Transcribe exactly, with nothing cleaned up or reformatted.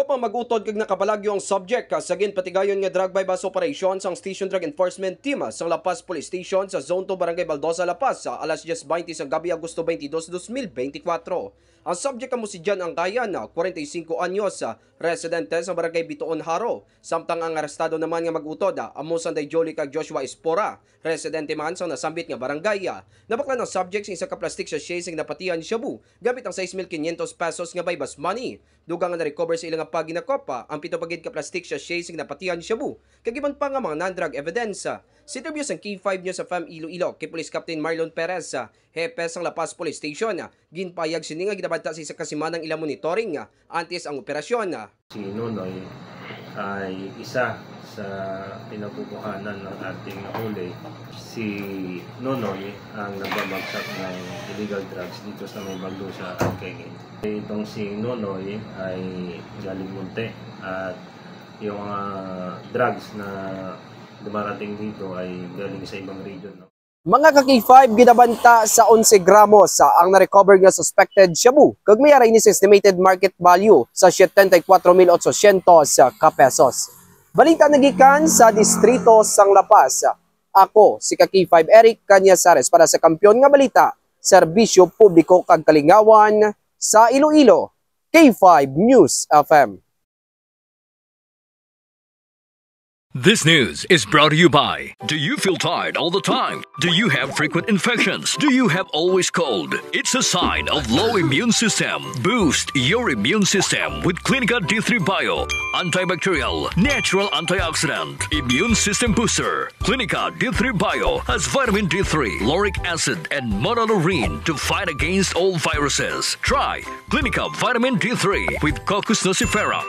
Pang mag-utod kag nakapalagyo ang subject sa ginpatigayon nga drug buy-bust operation sang Station Drug Enforcement Team sang La Paz Police Station sa Zone two, Barangay Baldosa, La Paz, sa alas diyes baynte sang gabi, Agosto twenty-two, dos mil beintikwatro. Ang subject amo si John Angkayan, kwarenta y singko anyos, residente sa Barangay Bitoon, Jaro, samtang ang arestado naman nga mag-utod amo sanday Jolie kag Joshua Espora, residente man sang nasambit nga barangay. Nabaklan ang subject sing isa ka plastic sachet sing napatihan shabu gamit ang sais mil kinyentos pesos nga buy-bust money. Dugang nga na-recover sa ila nga paginakopa ang pito pa gid ka plastic sachet sing napatihan shabu kag iban pa nga mga non-drug evidence. Sa interview sang K five News F M Iloilo kay Police Captain Marlon Perez, hepe sang La Paz Police Station, ginpahayag sini nga ginabanta sa isa ka semana ang ila monitoring antes ang operasyon. Si Nonoy ay isa sa pinakukuhanan ng ating nahuli. Si Nonoy ang nagbabagsak ng illegal drugs dito sa may Baldosa, Ancainin. Itong si Nonoy ay galing Munte at yung mga drugs na dumarating dito ay galing sa ibang region, no? Mga ka-K five, ginabanta sa onse gramos ang na-recover nga suspected shabu, kag may ara ini sa estimated market value sa setenta y cuatro mil ochocientos ka pesos. Balita nagikan sa distrito sang La Paz. Ako si ka-K five Eric Cañazares para sa Kampiyon nga Balita, Serbisyo Publiko kag Kalingawan sa Iloilo, K five News F M. This news is brought to you by. Do you feel tired all the time? Do you have frequent infections? Do you have always cold? It's a sign of low immune system. Boost your immune system with Clinica D three Bio. Antibacterial, natural antioxidant, immune system booster. Clinica D three Bio has vitamin D three, lauric acid, and monolaurin to fight against all viruses. Try Clinica Vitamin D three with Cocos nucifera.